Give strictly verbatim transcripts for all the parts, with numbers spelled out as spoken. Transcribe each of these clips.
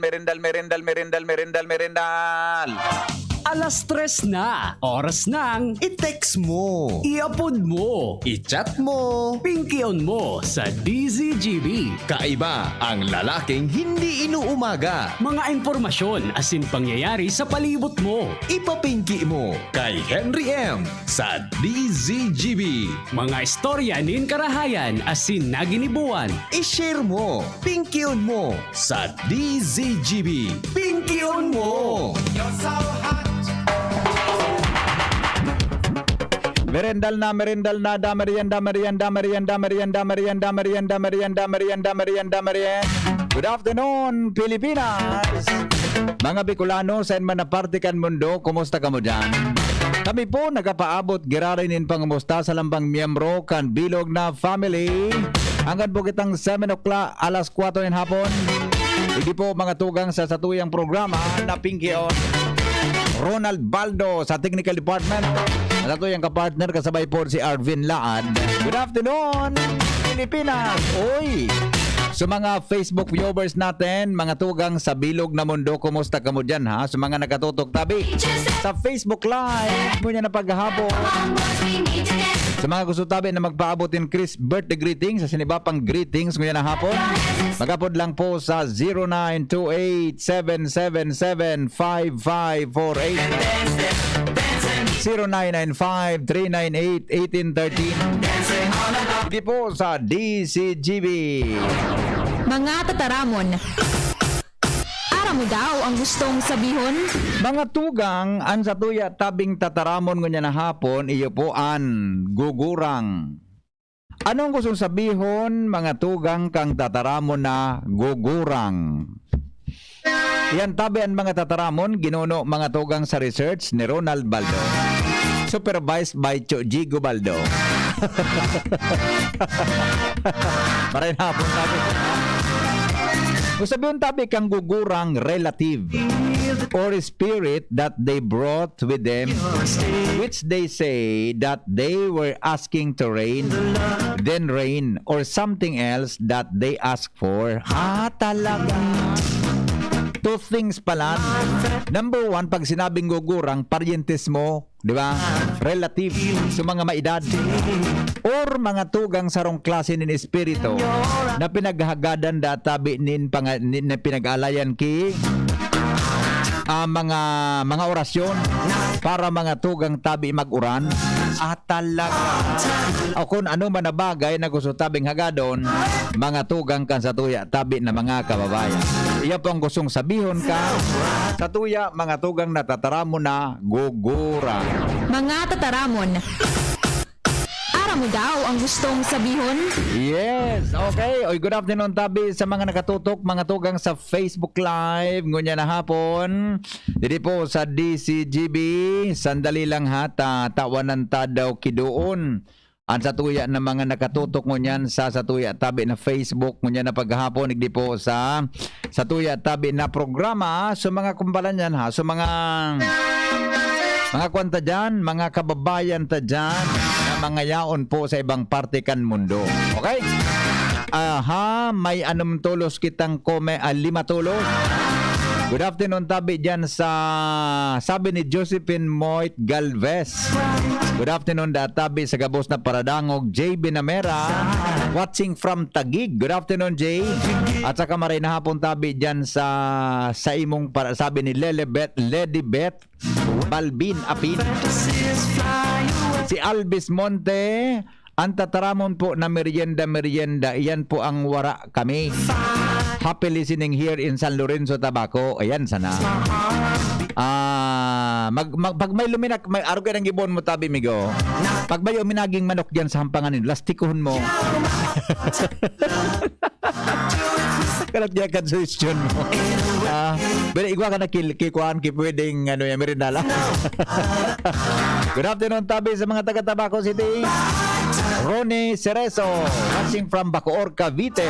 merendal, merendal, merendal, merendal, merendal, merendal. Alas tres na, oras ng i-text mo, i-upload mo, i-chat mo, pingkion mo sa D Z G B. Kaiba ang lalaking hindi inuumaga. Mga impormasyon asin pangyayari sa palibot mo. Ipapingki mo kay Henry M sa D Z G B. Mga istorya nin karahayan asin naginibuan. I-share mo, pingkion mo sa D Z G B. Pingkion mo! Merendal na, merendal na, da merienda, merienda, merienda, merienda, merienda, merienda, merienda, merienda, merienda, merienda, merienda. Good afternoon, Pilipinas! Mga Bicolano, saan man na parte kan mundo, kumusta kamo dyan? Kami po nagapaabot giraray nin pangumusta sa lambang miyembro kan bilog na family. Hanggang po kitang seven o'clock, alas kwatro nin hapon. Hindi po mga tugang sa satuyang programa na Pinkion. Ronald Baldo sa Technical Department. Ang satuyang kapartner kasabay po si Arvin Laad. Good afternoon, Pilipinas! Uy! Sa mga Facebook viewers natin, mga tugang sa bilog na mundo, kumusta kamo dyan, ha? Sa mga nakatutok tabi sa Facebook Live, ngunyan na paghahapon. Sa mga gusto tabi na magpaabot nin Chris birthday greetings, sa siniba pang greetings ngunyan na hapon, mag-upload lang po sa zero nine two eight seven seven seven five five four eight, zero nine nine five three nine eight eighteen thirteen. Hindi po sa D C G B. Mga tataramon. Aram mo daw ang gustong sabihon? Mga tugang, an satuya tabing tataramon ngunyan na hapon, iyo po an gugurang. Anong gustong sabihon, mga tugang, kan tataramon na gugurang? Yan tabi an mga tataramon, ginuno, mga tugang, sa research ni Ronald Baldo. Supervised by Cho Jigo Baldo. Maray na hapon tabi. Kung sabihon tabi kang gugurang relative or spirit that they brought with them, which they say that they were asking to rain, then rain, or something else that they ask for. Ah, talaga. Two things pala. Number one, pag sinabing gugurang, paryentes mo, di ba? Relative sa mga maedad. Or mga tugang sarong klase nin espiritu na pinaghagadan da tabi nin panga-, nin, na pinag-alayan ki, ah, mga, mga orasyon para mga tugang tabi mag-uran. Ah, talaga. O kung ano man na bagay na gusto tabing hagadon, mga tugang kan satuya tabi na mga kababayan. Iya po ang gustong sabihon ka. Sa tuya, mga tugang na tataramon na gugura. Mga tataramon. Aram mo daw ang gustong sabihon? Yes, okay. Oy, good afternoon, tabi sa mga nakatutok, mga tugang sa Facebook Live. Ngunyan na hapon, didi po sa D C G B, sandali lang ha, ta tawanan ta daw kidoon. Ang satuya na mga nakatutok ngunyan sa satuya tabi na Facebook, ngunyan na paghahapon, igdi po sa satuya tabi na programa. So, mga kumpalan yan, ha? So, mga, mga kwan ta dyan, mga kababayan ta dyan, na mga yaon po sa ibang parte kan mundo. Okay? Aha, may anom tolos kitang kome-, ah, lima tolos. Good afternoon, tabi dyan sa, sabi ni Josephine Moit Galvez. Good afternoon, da, tabi sa gabos na paradangog, J B Namera, watching from Taguig. Good afternoon, Jay. At saka maray na hapon, tabi dyan sa, sa imong para, sabi ni Lelebet, Lady Beth Balbin Apin. Si Alvis Monte, ang tataramon po na merienda, merienda, iyan po ang wara kami. Happy listening here in San Lorenzo, Tabaco. Ayan, sana. Ah, mag, mag, pag may luminak, may arog ka ng gibon mo, tabi, migo. Pag may uminaging manok diyan sa hampangan ninyo, lastikuhon mo. Kalat niya kan suggestion mo. Ah, pero igwa ka na kil-, kikuhaan, ki pwedeng, ano, yan, merindala. Good afternoon, tabi sa mga taga Tabaco City. Ronnie Cerezo, watching from Bacoor, Cavite.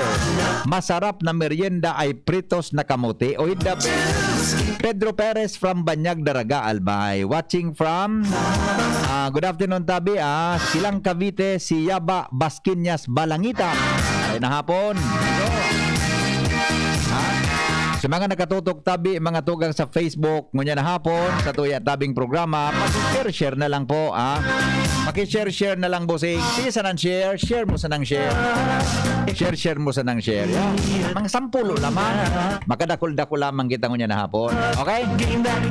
Masarap na merienda ay pritos na kamote. Oy, the best. Pedro Perez from Banyag, Daraga, Albay. Watching from, ah, good afternoon, tabi, ah, Silang, Cavite, si Yaba Basquiñas Balangita. Ay na hapon. Ha? Sa mga nakatutok tabi, mga tugang sa Facebook, ngunyan na hapon, sa Tuya Tabing programa, paki-share-share na lang po, ah. Paki-share-share na lang, bossing. Sige, sanang share. Share mo sanang share. Share-share mo sanang share. Yeah. Mga sampulo lamang. Makadakul-dakul lamang kita ngunyan na hapon. Okay?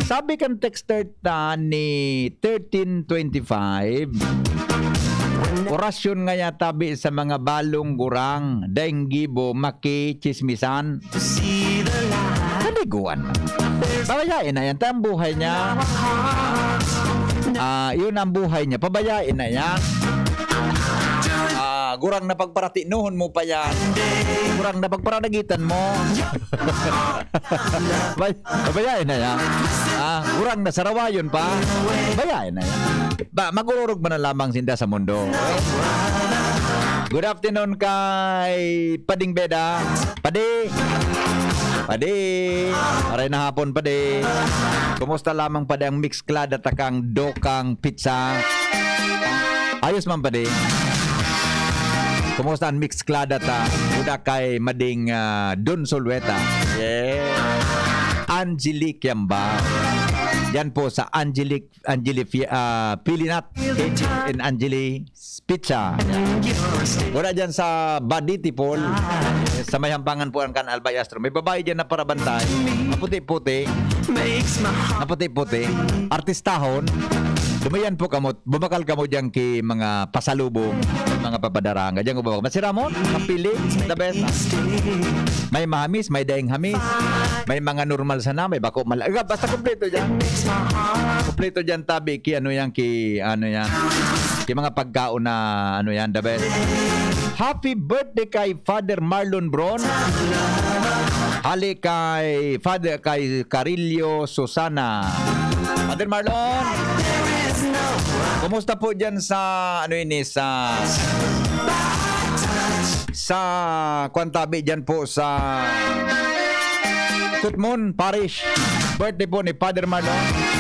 Sabi kan texter ta ni thirteen twenty-five, orasyon ngaya tabi sa mga balong gurang, daing gibo, makichismisan. Kaliguan. Pabayain na yan. Ta ang buhay niya. Ah, yun ang buhay niya. Pabayain na yan. Ah, gurang na pagparatinohon mo pa yan. Gurang na pagparanagitan mo. Bay-, pabayain na yan. Ah, gurang na sarawayon pa. Pabayain na yan. Ba, magururog man na lamang sinda sa mundo. Good afternoon kay Pading Beda. Padi! Padi! Aray na hapon, Padi. Kumusta lamang, Padi, ang mixklada takang dokang pizza? Ayos man, Padi. Kumusta ang mixklada ta? Kuda kay Mading, ah, Don Solueta. Yeah. Angelique yan ba? Yan po sa Angelique, Angeli Fi-, ah, Pilinat. Cake and Angeli Pizza. Wala dyan sa Baditi, Paul. Sa may hampangan po ang Kan Albay Astro. May babae dyan na parabantay. Maputi-puti. Maputi-puti. Artistahon. Dumayan po kamo. Bumakal kamo dyan ki mga pasalubong, mga papadaranga. Dyan ko ba? Masiramon? Kapili? The best. May mahamis, may daing hamis. May mga normal sana, may bako mal-, basta kompleto dyan. Kompleto dyan, tabi, ki ano yan, ki ano yan. Ki mga pagkaon na ano yan, the best. Happy birthday kay Father Marlon Bron. Hali kay Father, kay Carillo Susana. Father Marlon, kumusta po dyan sa, ano yun eh, sa, sa kwan tabi dyan po sa Kutmon Parish? Birthday po ni Father Marlon.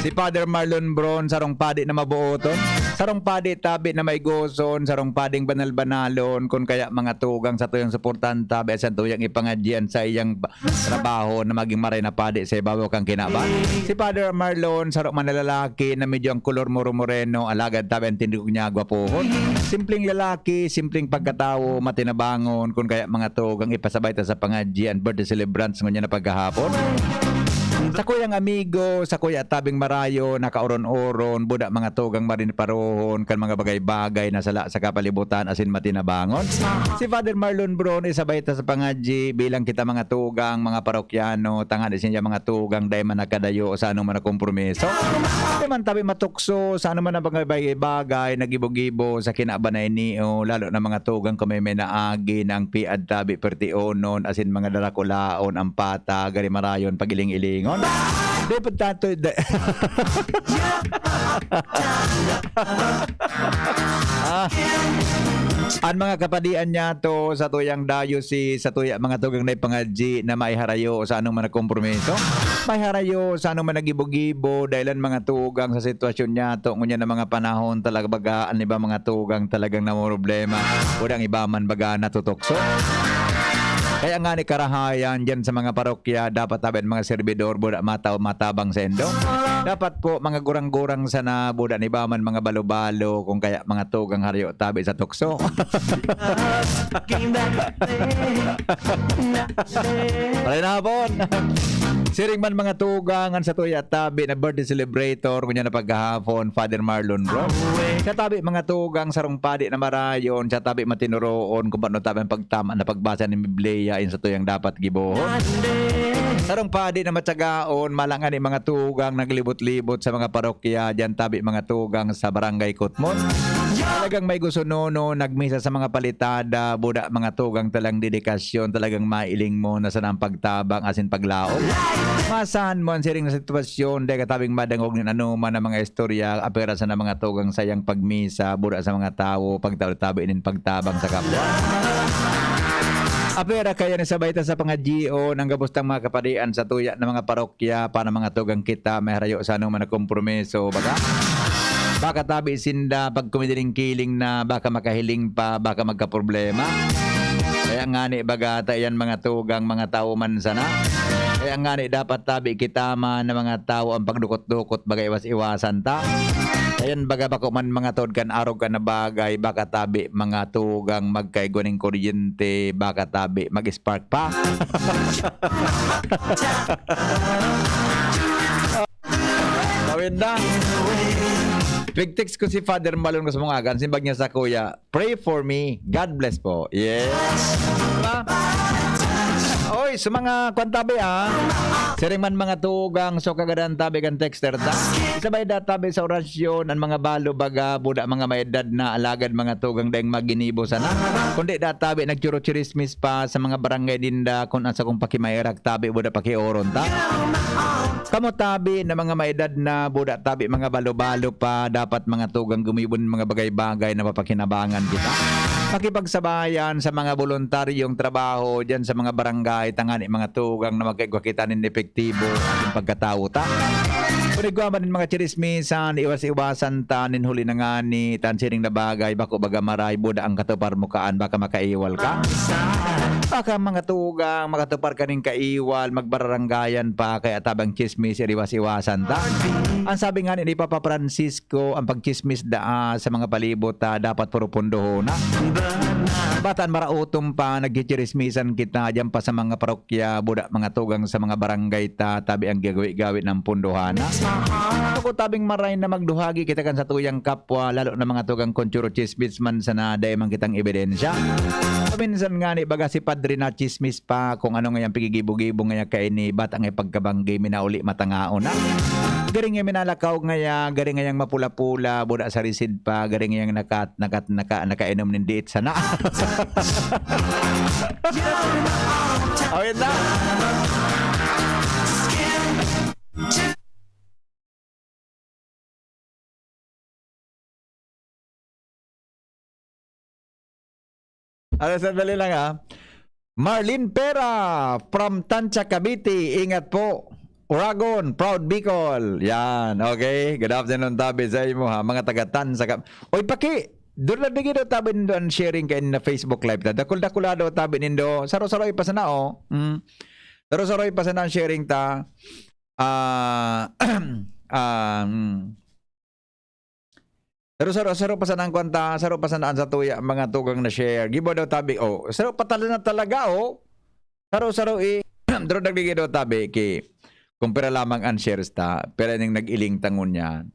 Si Father Marlon Bron, sarong padi na mabuoton, sarong padi tabi na maigoson, sarong pading banal-banalon, kun kaya mga tugang sa tuyang suportahan tabi, sa tuyang ipangadyian sa iyang ba-, trabaho na maging maray na padi sa ibabaw kan kinaban. Si Father Marlon, sarong man na lalaki na medyo ang kolor moro-moreno, alagad tabi ang tindog niya, gwapohon. Simpleng lalaki, simpleng pagkatawo, matinabangon, kun kaya mga tugang ipasabay ta sa pangadyian, birthday celebrants ngunyan na paghahapon. Sakuyang amigo, sakuya tabing marayo, nakauron-oron, buda mga tugang marin parohon, kan mga bagay-bagay na sala sa kapalibutan asin matinabangon. Si Father Marlon Bron, isabay ta sa pangadyi, bilang kita mga tugang, mga parokyano, tangani sinda mga tugang, dai man nakadayo sa anong man na kompromiso. Di man tabi matukso sa anong man na bagay-bagay, nagibo-gibo sa kinabanay niyo, lalo na mga tugang kung may may naagi na ang piad tabi perti onon, asin mga darakulaon, ang pata, gari marayon, pagiling-ilingon. Di po tato, di- Ah. An mga kapadian niya to sa tuyang diocese, sa tuya mga tugang na ipangadyi na maiharayo sa anong man na kompromiso, maiharayo sa anong man na gibo-gibo, dahil an mga tugang sa sitwasyon niya to, ngunyan na mga panahon talaga baga, an iba mga tugang talagang namomroblema, o ang iba man baga natutukso. Kaya nga ni karahayan dyan sa mga parokya, dapat tabi an mga servidor, buda mataw, matabang sa indo. Dapat po, mga gurang-gurang sana, buda ni ba man mga balo-balo, kung kaya mga tugang haryo tabi sa tukso. Maray na hapon. Siring man mga tugang, an sa tuya tabi na birthday celebrator, kunya na paghahapon, Father Marlon Bro. Sa tabi mga tugang, sarong padi na marayon, sa tabi matinoroon, kung paano tabi ang pagtama na pagbasa ng Biblia, in sa tuyang dapat gibohon. Sarong padi na matsagaon, malangan ni mga tugang naglibot-libot sa mga parokya, diyan tabi mga tugang sa Barangay Kutmon. Talagang may gusto nono, nagmisa sa mga palitada, buda mga tugang talang dedikasyon, talagang mailing mo na sana ang pagtabang asin paglaom. Masahan mo ang siring na sitwasyon, dahil katabing madangog nin anoman na mga istorya, apera sana mga tugang sayang pagmisa, buda sa mga tawo, pagtabi-tabi nin pagtabang sa kapwa. Apera kaya ni sabay ta sa pangadyion, ang gabos tang mga kapadian sa tuya na mga parokya, para mga tugang kita, may harayo sa anong mga kompromiso, baga? Baka tabi sinda, pag kumidiling-kiling na, baka makahiling pa, baka magkaproblema. Kaya nga ni, baga, ta yan mga tugang, mga tawo man sana. Kaya nga ni, dapat tabi kita man na mga tawo ang pagdukot-dukot, baga iwas-iwasan ta. Ayan, baga bako man mga tod kan arog ka na bagay, baka tabi mga tugang magkaigwa ning kuryente, baka tabi mag-spark pa. Tawid na. Pig-text ko si Father Malon ko sa mga agan, simbag niya sa kuya, "Pray for me. God bless po." Yes. Diba? Oy, sa mga kwan tabi, ah. Siring man mga tugang, so kagadan tabi kan texter ta. Isabay da tabi sa orasyon, an mga balo baga, buda mga may edad na, alagad mga tugang daing maginibo sana. Kundi da tabi, nagchuro-chirismis pa sa mga barangay dinda, kun asa kung pakimaherak tabi, buda pakioron ta. Kamo tabi na mga may edad na, buda tabi, mga balo-balo pa, dapat mga tugang gumibon mga bagay-bagay na mapakinabangan kita. Makipagsabayan sa mga voluntaryong trabaho diyan sa mga barangay, tangani mga tugang na magkaigwa kita nin epektibo asin pagkatawo ta. Kun igwa man nin mga chirismisan, iwas-iwasan ta nin huli na ngani, tan siring na bagay, bako baga maray, buda ang katupar mo kaan, baka makaiwal ka. Baka mga tugang, makatupar ka nin kaiwal, magbararanggayan pa, kaya tabang chismis, iwas-iwasan ta. Ang sabi nga ni Papa Francisco, ang pagchismis daa sa mga palibot ta, dapat puro pundohon na. Bataan marautom pa, nagchichirismisan kita, diyan pa sa mga parokya, buda mga tugang sa mga barangay ta, tabi ang gagawi-gawi ng pundohan na. Ako tabing maray na magduhagi kita kan sa tuyang kapwa, lalo na mga tugang konchuro chismis man sana, dai man kitang ebidensya. Paminsan nga ni, baga si Padre na chismis pa, kung ano ngayang pigigibo-gibo ngaya kaini, bat ang ipagkabanggi, minauli matangaon na. Garing nga minalakaw ngaya, garing ngayang mapula-pula, buda sa risid pa, garing ngayang nakat, nakat, naka, nakainom nin diit sana. Awit na. Ano, sandali lang, ah. Marlene Pera from Tancha, Cavite. Ingat po. Uragon, proud Bicol. Yan, okay. Good afternoon, tabi sa imo, ha. Mga taga Tancha, Cav-, oy, paki, doon na digi daw tabi nindo ang sharing kayo na Facebook Live ta. Dakul-dakula daw tabi nindo. Saro-saro ipasana, oh. Mm. Saro-saro ipasana ang sharing ta. Ah, ah, mm. Pero saro, saro pa sana ang kwanta, saro pa sana ang satuya, mga tugang na share. Gibo daw tabi, oh. Saro pa tala na talaga, oh. Saro, saro, eh. Pero nagligid daw tabi, ki. Kung pira lamang ang shares ta, pira ning nag-iling ta ngunyan.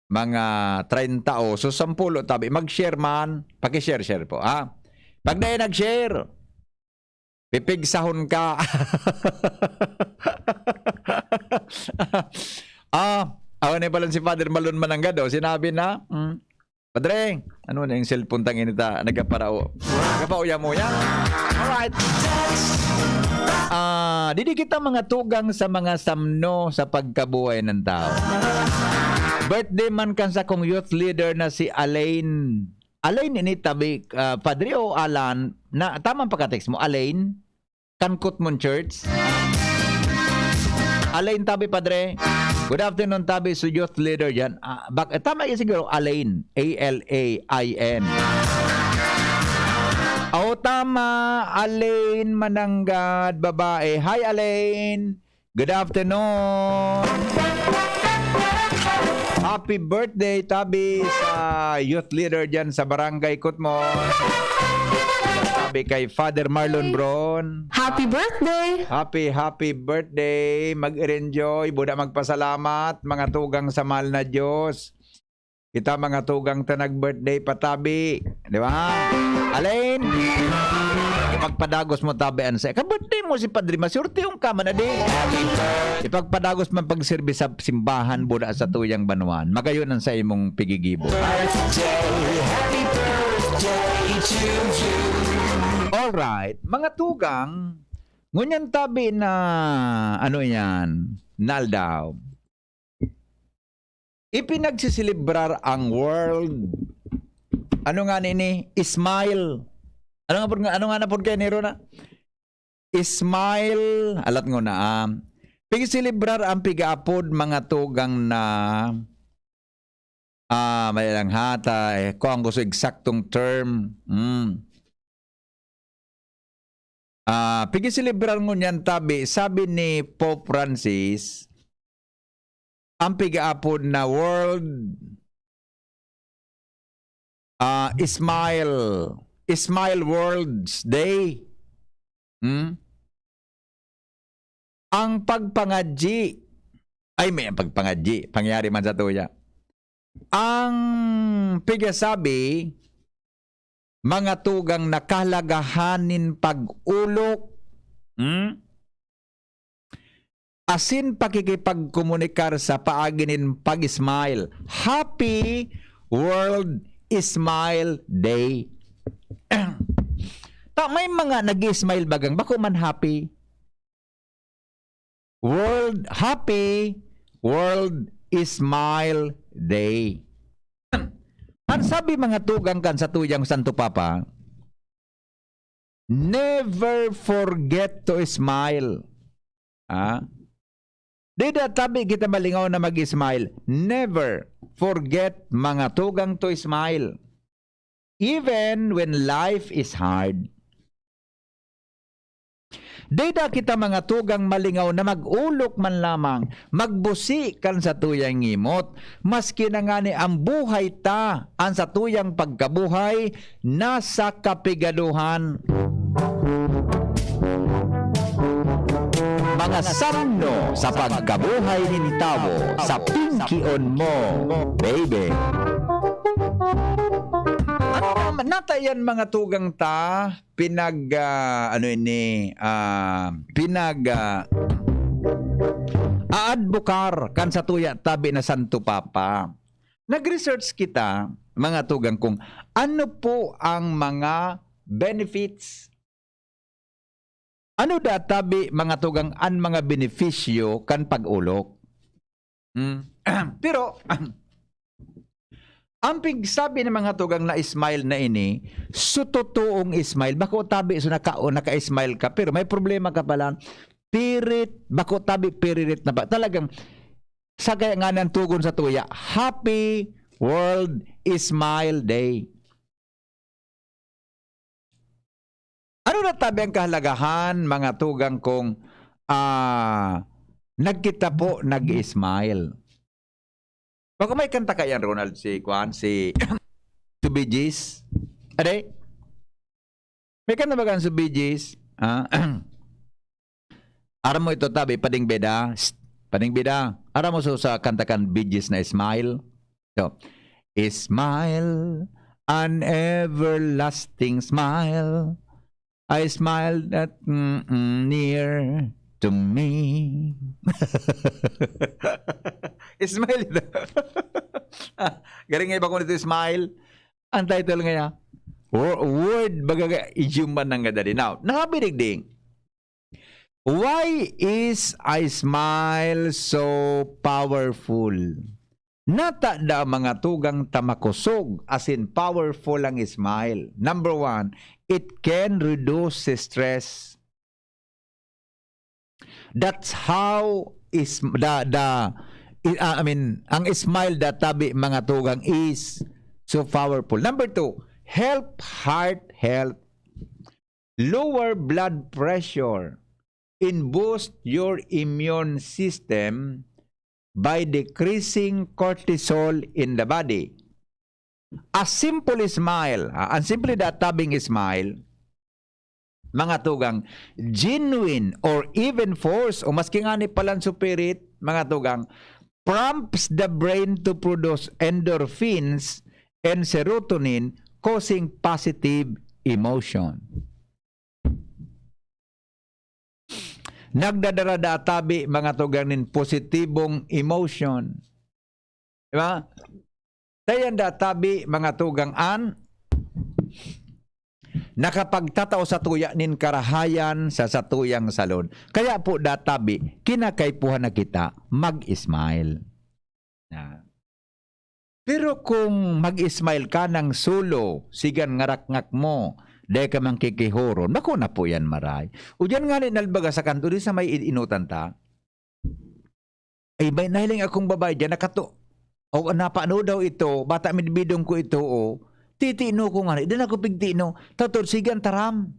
Mga treinta o, so, sampulo tabi. Mag-share man, paki-share-share po, ha? Pag dai nag-share, pipigsahon ka. Ah, awan na pala si Father Malon Mananggad, oh. Sinabi na, hmm. Padre, ano na yung cellphone tang inita? Nagkaparao. Nagkapauya-muya. Alright. Ah, didi kita mga tugang sa mga samno sa pagkabuhay ng tao. Birthday man kan sa kong youth leader na si Alain. Alain ini tabi, ah, Padre o Alan? Na, tamang pagka-text mo, Alain? Kan Kutmon Church. Alain tabi, Padre. Good afternoon, tabi, sa youth leader dyan. Ah, bak-, eh, tama yun siguro, Alain. A L A I N. Oh, tama. Alain Mananggad, babae. Hi, Alain. Good afternoon. Happy birthday, tabi, sa youth leader dyan sa Barangay Kutmon. Tabi kay Father Marlon Bron. Happy birthday! Happy, happy birthday. Mag-enjoy. Buda magpasalamat, mga tugang sa mahal na Diyos. Kita mga tugang ta nag-birthday pa tabi. Di ba? Alain, ipagpadagos mo tabi an sa ka-birthday mo si Padre Masurti, yung ka man na di. Ipagpadagos man pagserbi sa simbahan, buda sa tuyang banwan. Magayon ang sa imong pigigibo. Birthday, happy birthday to you. Alright, mga tugang, ngunyan tabi na, ano yan, naldaw. Ipinagsiselebrar ang world. Ano nga nini? Smile. Ano nga pud nga, ano nga na pud kay niro na? Smile. Alat ngona, ah. Pigselebrar ang pigaapod mga tugang na, ah, may lang hata, eh, kung ang gusto eksaktong term. Mm. Ah, pigiselebrar ngunyan tabi, sabi ni Pope Francis, ang pigaapod na World, ah, Smile, Smile World's Day. Hmm? Ang pagpangadyi, ay, may pagpangadyi, pangyari man sa tuya. Ang pigasabi, mga tugang na kahalagahan nin pag-olok, hmm? Asin pakikipagkomunikar sa paagi nin pag-smile. Happy World Smile Day. Ta, may mga nag-smile bagang bako man happy. World, happy World Smile Day. An sabi mga tugang kan sa tuyang Santo Papa, "Never forget to smile." Ah? Di da tabi kita malingaw na mag-smile. Never forget, mga tugang, to smile. Even when life is hard. Dida kita mga tugang malingaw na mag-olok man lamang, magbusi kan satuyang ngimot, maski na ngani ang buhay ta, ang satuyang pagkabuhay, nasa kapigaduhan. Mga samno sa pagkabuhay nin tawo sa pingkion mo, baby. Ano naman, nata yan mga tugang ta, pinag, ah, ano ini, ah, pinag, ah, aadbokar kan satuya tabi na Santo Papa. Nag-research kita, mga tugang, kung ano po ang mga benefits. Ano da tabi, mga tugang, an mga benepisyo kan pag-olok? Hmm. Pero, ang pigsabi ng mga tugang na smile na ini, so totoong smile, bako tabi, so naka-, o naka-smile ka, pero may problema ka pala, pirit, bako tabi, piririt na pa. Talagang, sa kaya nga ng tugon sa tuya, Happy World Smile Day. Ano na tabi ang kahalagahan, mga tugang kong, ah, nagkita po, nag-smile? Baka may kanta ka yan, Ronald, si, kuan, si Two Bee Gees? Ade? May kanta ba kan si Bee Gees? Ah, aram mo ito, tabi, pading beda. Shh. Paning bida, aram mo so sa kanta kan Bee Gees na Smile? So, "Smile, an everlasting smile. I smile that, mm, mm, near to me." Smile ito. Ah, galing nga iba ko nito, smile. Ang title nga niya, wo-, word, baga, idiom man nang gadali. Now, nahabirig ding, "Why is a smile so powerful?" Nata da, mga tugang, ta makosog, as in powerful ang smile. Number one, it can reduce stress. That's how is the, the, I, ah, I mean, ang smile da tabi, mga tugang, is so powerful. Number two, help heart health. Lower blood pressure and boost your immune system by decreasing cortisol in the body. A simple smile, ah, ang simple da tabing smile, mga tugang, genuine or even forced, o maski ngani palan spirit, mga tugang, prompts the brain to produce endorphins and serotonin, causing positive emotion. Nagdadara da tabi, mga tugang, nin positibong emotion. Di ba? Dayan da tabi, mga tugang, an nakapagtatao sa tuya nin karahayan sa satuyang salud. Kaya po da tabi, kinakaipuhan na kita mag-smile. Na. Pero kung mag-smile ka nang solo, sigan ngarakngak mo, dai ka man kikihoron, bako na po yan maray. O diyan nga ni nalbaga sa kanto, di sa may i-, inutan ta. Ay, may nahiling akong babae diyan, nakato-, o, napano daw ito, bata midbidong ko ito, o. Titino ko nga, di na ko pigtino. Tatod, sigan taram.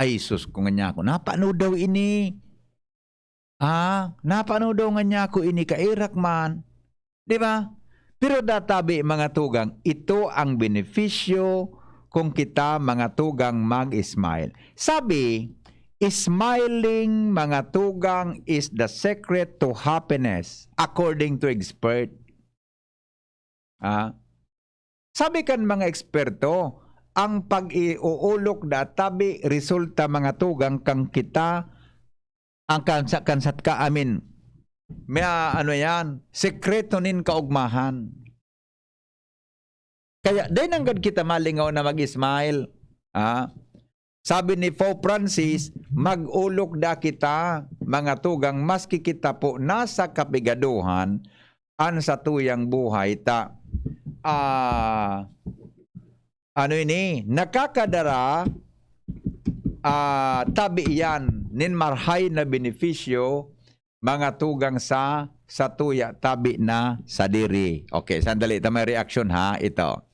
Ay, sus ko, nganyan ako. Napano daw ini? Ah, napano daw nganyan ako ini? Kairak man. Di ba? Pero databi, mga tugang, ito ang benepisyo kung kita, mga tugang, mag-smile. Sabi, smiling, mga tugang, is the secret to happiness, according to expert. Ah, sabi kan mga eksperto, ang pag-iuulok da tabi resulta, mga tugang, kang kita, ang kan sa, kan sat ka, I mean, may, ah, ano yan, sekreto nin kaugmahan. Kaya, dai nanggad kita malingaw na mag-smile. Ah, sabi ni Pope Francis, "Mag-olok da kita, mga tugang, maski kita po nasa kapigaduhan, an satuyang buhay ta." Ah, ano ini? Nakakadara, ah, tabi iyan nin marahay na benepisyo, mga tugang, sa satuya, tabi na sadiri. Okay, sandali, ta may reaksyon, ha, ito.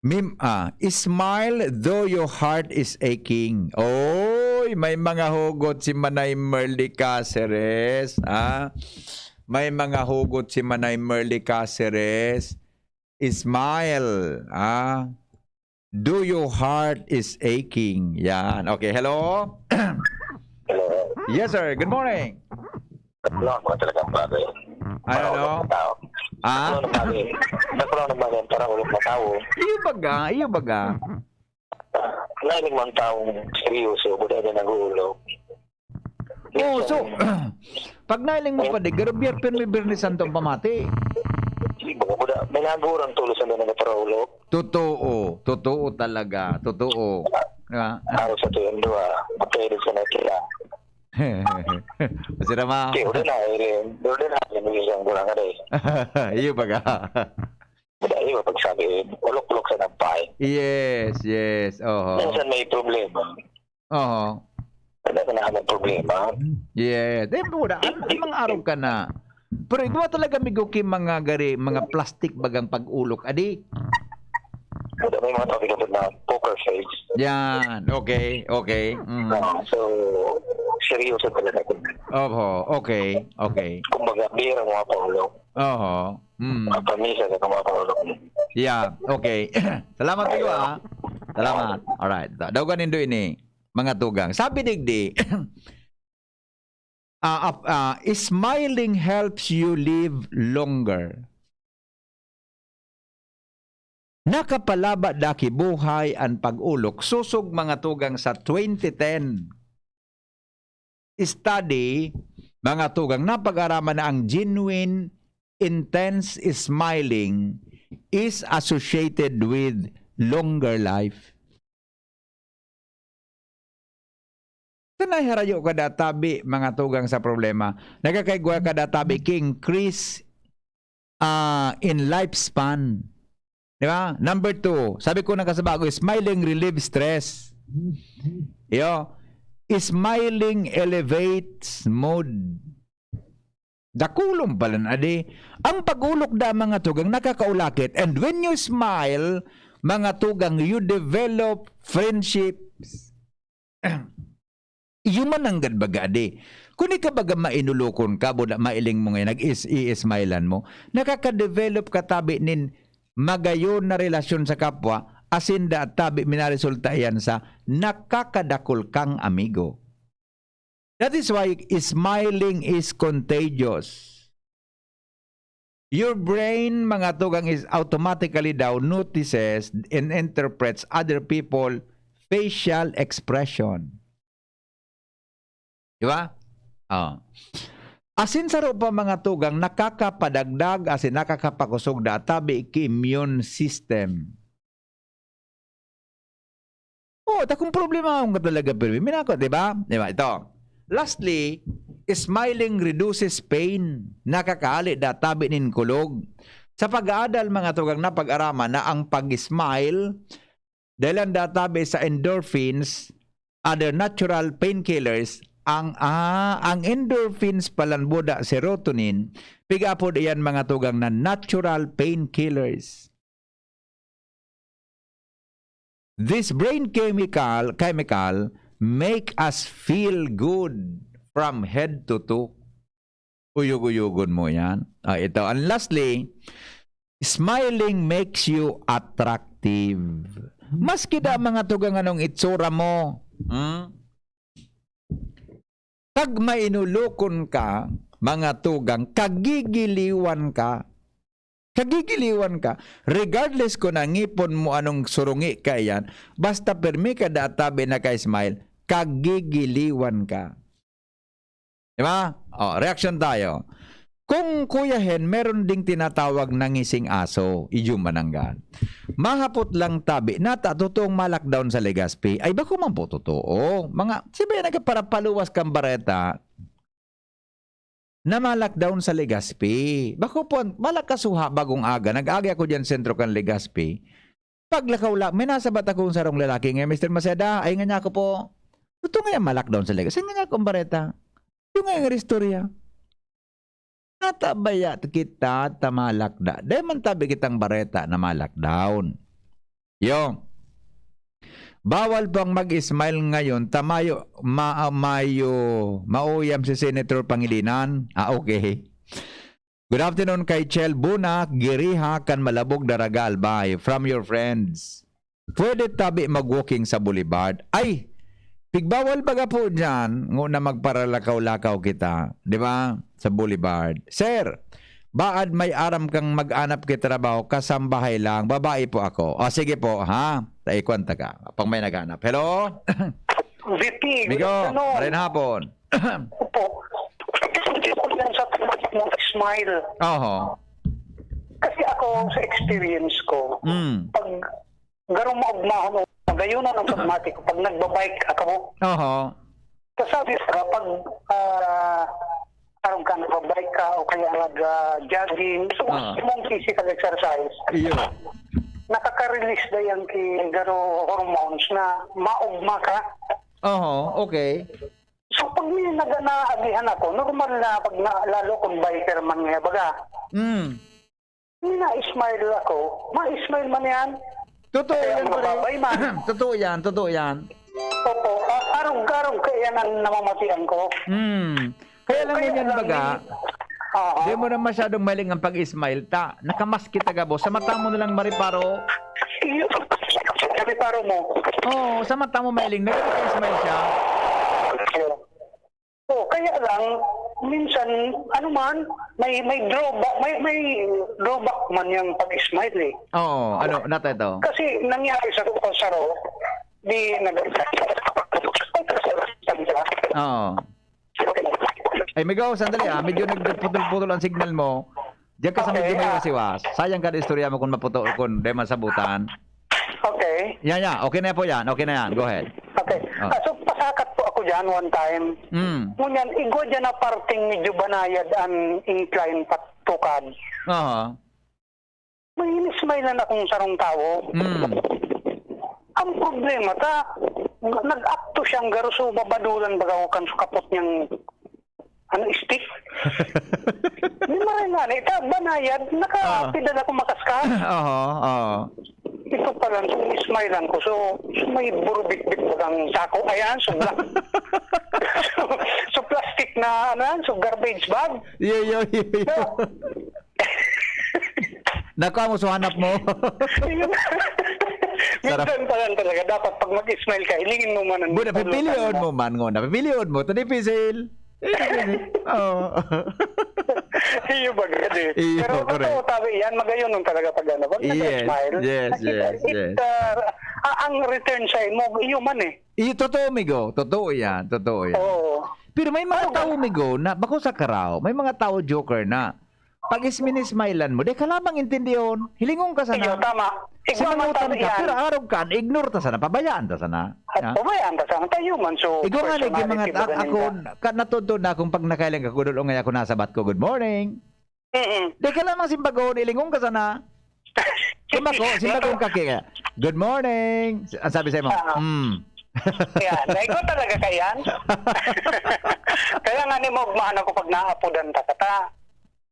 Mim-, ah, smile though your heart is aching. Oy, may mga hugot si Manay Merly Caceres, ah. May mga hugot si Manay Merly Caceres. Smile, ah. Do your heart is aching. Yan. Okay, hello? Hello. Yes, sir. Good morning. Tatlo ang mga talagang bagay. Ano, ano? Maraulog na tao. Ah? Tatlo ang bagay. Tatlo ang bagay para ulog na tao. Iyo baga, iyo baga. Nahiling mo ang taong seryoso, buda na nag-uulog. Oo, so, pag nahiling mo pa di, garo Biyernes, Biyernes Santo ang pamati. Sige, baga buda. May nagurang tulos ang mga para ulog. Totoo. Totoo talaga. Totoo. Ah. Araw sa tuyang duwa, magkahilig sa natin lang. Masira ma. Okay, udah na, eh, udah na, eh, may isang bulan ka na, eh. Iyo baga. Wala, iyo, pag sabi, eh, ulok-ulok sa nampay. Yes, yes. Oho. Minsan may problema. Oho. Wala ka na may problema. Yes. Eh, wala. An-, an mga araw ka na. Pero igwa talaga, migo, ki mga gari, mga plastic bagang pag-ulok. Adi? Wala, may mga tao pinapit na poker face. Yan. Okay, okay. Mm. Ah, so, seryoso talaga ito. Oho, okay, okay. Kumbaga, bihira mga paulo. Oho. Mm. Mapamisa sa mga paulo. Yeah, okay. Salamat kayo, ha. Salamat. Alright. Da-, daugan nindo ini, mga tugang. Sabi digdi, ah, ap- ah, smiling helps you live longer. Nakapalaba da ki buhay an pag-olok sosog mga tugang sa twenty ten study, mga tugang, napag-araman na ang genuine, intense smiling is associated with longer life. Tanay harayo ka da tabi, mga tugang, sa problema. Nagkakaigwa ka da tabi ki increase, ah, in lifespan. Di ba? Number two, sabi ko na kasabago, smiling relieves stress. Yo, smiling elevates mood. Dakulon pala na di. Ang pag-olok da, mga tugang, nakakaulakit. And when you smile, mga tugang, you develop friendships. Iyo man nanggad baga di. Kung ikaw baga mainulokon ka, buda mailing mo ngayon, nag-is-, i-smilean mo, nakaka-develop ka tabi nin magayon na relasyon sa kapwa, asin da tabi minaresulta iyan sa nakakadakul kang amigo. That is why smiling is contagious. Your brain, mga tugang, is automatically daw notices and interprets other people facial expression. Di ba? Oh. Asin saro pa, mga tugang, nakakapadagdag asin nakakapakosog da tabi ki immune system. Oo, takong problemahon ka talaga, pero minako, di ba? Di ba? Ito. Lastly, smiling reduces pain. Nakakahali da tabi nin kulog. Sa pag-aadal, mga tugang, napag-araman na ang pag-smile, dahilan da tabi sa endorphins, other natural painkillers, ang, ah, ang endorphins palan buda serotonin, pig-apod iyan, mga tugang, na natural painkillers. This brain chemical, chemical make us feel good from head to toe. Uyog-uyogon mo yan. Ah, ito. And lastly, smiling makes you attractive. Maski da, mga tugang, anong itsura mo, hmm? Pag mainulokon ka, mga tugang, kagigiliwan ka. Kagigiliwan ka. Regardless kung nangipon mo anong surungi ka iyan, basta pirmi ka da tabi naka-smile, kagigiliwan ka. Di ba? O, reaksyon tayo. Kung Kuya Hen, meron ding tinatawag na ngising aso, iyo mananggad. Mahapot lang tabi, nata totoong ma-lockdown sa Legazpi. Ay, bako man po totoo. Mga, siya ba yung nagparapaluwas kang bareta na ma-lockdown sa Legazpi? Bako po, malakasuha, bagong aga. Nag-agi ako dyan, sentro kan Legazpi. Paglakaw la, may nasabat akong sarong lalaki nga, "Mister Maceda, ay nga niya ako po. Totoo nga yan, ma-lockdown sa Legazpi." Ay nga niya akong bareta. Yung nga yung istorya. Natabaya kita ta malakda. Dahil man tabi kitang bareta na ma-lockdown. Yo. Bawal pang mag-smile ngayon. Tamayo, ma-, mayo, mauyam si Senator Pangilinan. Ah, okay. Good afternoon kay Chel Buna, Giriha, kan Malabog, Daraga, Albay. From your friends. Pwede tabi mag-walking sa boulevard. Ay! Pigbawal baga po dyan, nguna magparalakaw-lakaw kita, di ba? Sa boulevard. Sir, baad may aram kang mag-anap ki trabaho, kasambahay lang, babae po ako. O, sige po, ha? Taikwan ta ka. Pang may naghanap. Hello? V P, good Migo, afternoon. Maray na hapon. Opo. Hindi ko lang sa automatic mo smile. Oho. Kasi ako, sa experience ko, Mm. pag garong maugmahon o magayunan ang automatic, pag nagbabike ako, Oho. kasabi sa pag, ah, parang ka nagbabike ka o kaya nag, ah, jogging, so, Oo. mong physical exercise, Iyo. nakaka-release na yan ki garo hormones na maugma ka. Oho, okay. So, pag may naganaalihan ako, normal na pag na, lalo kung biker man nga, baga, Mm. may na-smile ako. Ma-smile man yan. Totoo Kaya yan, pare. mababay man. Totoo yan, totoo yan. Opo, a-, arog-arog kaya yan ang namamatian ko. Mm. Kaya lang Kaya yan, lang baga, yun. Aha. di mo na masyadong maling ang pag-smile. Ta, nakamask kita, gabo. Sa mata mo na lang, mariparo. Iyo. Sabi paro mo. Oo, sa mata mo, Mailing, nagkaka-smile siya. Oo. Oo, Kaya lang, minsan, ano man, may, may drawback, may, may drawback man yung pag-smile eh. Oo, ano, nata ito? Kasi nangyari sa Saro, di nag- Oo. Ay, Migo, sandali ah. Medyo nagputol-putol ang signal mo. Diyan ka sa medyo may ah. Siwas. Sayang ka istorya mo kung maputo, kung di man sabutan. Okay. Yan, yan. Okay na po yan. Okay na yan. Go ahead. Okay. Oh. Ah, so, pasakat po ako dyan one time. Mm. Ngunyan, igwa dyan na parting medyo banayad ang incline patukad. Aha. May inismailan akong sarong tawo. Mm. Ang problema ta, nag-akto siyang garuso, babadulan baga ako kan sukapot niyang ano, stick. Di maray nga na, ita, banayad, nakapidal ako makaskas. Oo, oo. Ito pa lang, so, ismailan ko. So, so may burubitbit bagang sako. Ayan, so, so, so plastic na, ano yan, so garbage bag. Yo, yo, yo, yo. So, Nakuha mo, so hanap mo. Sarap. Minsan pa lang talaga, dapat pag mag-smile ka, hilingin mo man ang Buda, pipilion mo man, ngona. Pipilion mo. Ito dipisil. Oo. Iyo ba gad eh. Iyo, pero correct. Totoo, tabi yan, magayon nun talaga pag ano, pag Yes, nag-smile. Yes, yes, yes. Uh, ang return sa imo, iyo man eh. Iyo, totoo, migo. Totoo yan. Totoo yan. Oo. Pero may mga tao, migo, na bako sa karaw, may mga tao joker na pag isminismailan mo, di ka lamang intindihon. Hilingon ka sana. Iyo, tama. Simangutan ka, pero arog ka, ignore ta sana, pabayaan ta sana. At pabayaan ta sana, tayo man. So, igwa nga, mga, ako, ka, natuntun na akong pag nakailang ka, kudol, o nga ako nasabat ko, good morning. Mm-mm. Di ka lamang simbagon, ilingon ka sana. Simbako, simbako ang kaki. Good morning. Ang sabi sa imo, ah. Mm. Yan. Naiko talaga ka yan. Kaya nga ni mo, maano ko pag naapodan ta kata.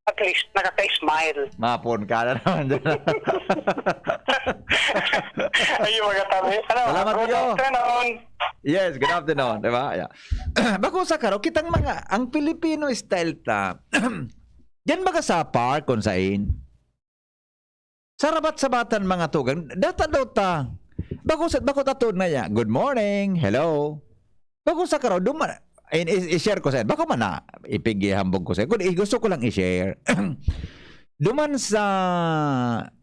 At least, nakaka-smile. Mapon ka na naman dyan. Ayun, mga tabi. Ano, salamat, good afternoon. Yes, good afternoon. Diba? Yeah. Bako sa karo, kitang mga, ang Filipino style ta, yan baga sa park, kung sain. Sarabat-sabatan mga tugang, data daw ta. Bako sa, bako ta tuod na ya. Good morning, hello. Bako sa karaw, duman, in, i, i-share ko sa, bako man na, ipigihambog ko sa, kung i, gusto ko lang i-share. Duman sa,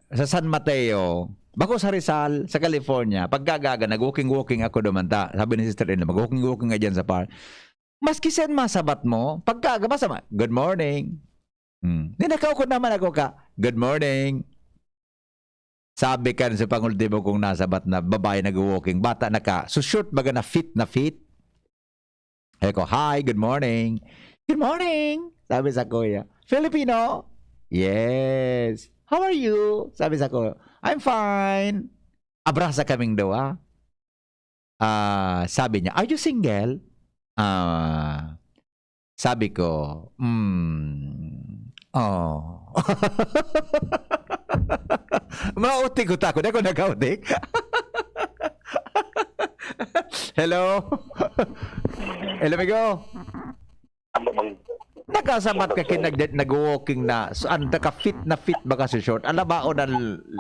sa San Mateo, bako sa Rizal, sa California, pagkagaga, nag-walking-walking ako duman ta. Sabi ni sister in mag-walking-walking nga dyan sa park. Maski saan masabat mo, pagkaaga, masama, good morning. Hmm. Di nakaukod naman ako ka, "Good morning." Sabi kan sa pangultimo kong nasabat na babae nag-walking, bata na ka, so short baga na fit na fit. Sabi ko, "Hi, good morning." "Good morning," sabi sa kuya. "Filipino?" "Yes." "How are you?" Sabi sa kuya. "I'm fine." Abrasa kaming duwa. Ah, sabi niya, "Are you single?" Ah, sabi ko, "Hmm, oh." Mautik ko ta ako. Di ako nagautik. Hello? Hello, amigo? Nakasabat ka kin nag-, nag-walking na, so, ang naka-fit na fit ba ka sa short? Ang labaon na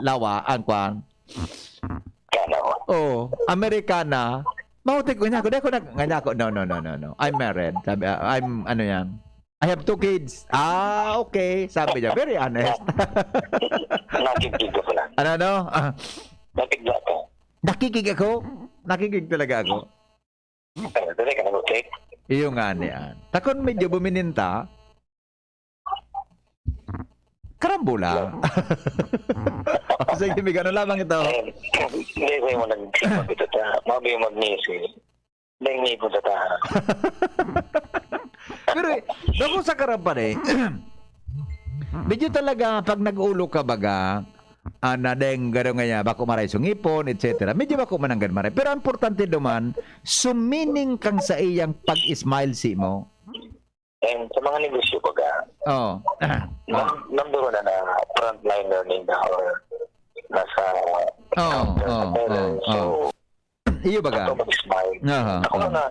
lawa, ang kwan? Kano? Oh, Amerikana. Mautik ko niya ako. Di ako nag-, nga niya ako, "No, no, no, no, no. I'm married." Sabi, ah, "I'm, ano yan? I have two kids." "Ah, okay." Sabi niya, very honest. Nakikig ko lang. Ano, ano? Ah. Nakikig ako. Nakikig ako? Nakikig talaga ako. Ano, dali ka nag-okay? Iyo nga ni an. Takon medyo bumininta. Karambola. O, sige, Mig, ano lamang ito? Eh, hindi, hindi mo nag-isip ito ta. Mabi yung mag-miss eh. Hindi, hindi po sa tahan. Pero, eh, bako sa karapan eh. Medyo talaga, pag nag-ulo ka baga, ah, na deng garo nga niya, bako maray sungipon, et cetera. Medyo bako mananggad maray. Pero ang importante duman, sumining kang sa iyang pag-smile si mo. And sa mga negosyo, baga, Oo. num-, number one na, na frontliner ninda or nasa Oo, counter sa oo, teller. oo, So, oo. Iyo baga? Ito mag-smile. Aha, Ako aha. lang na,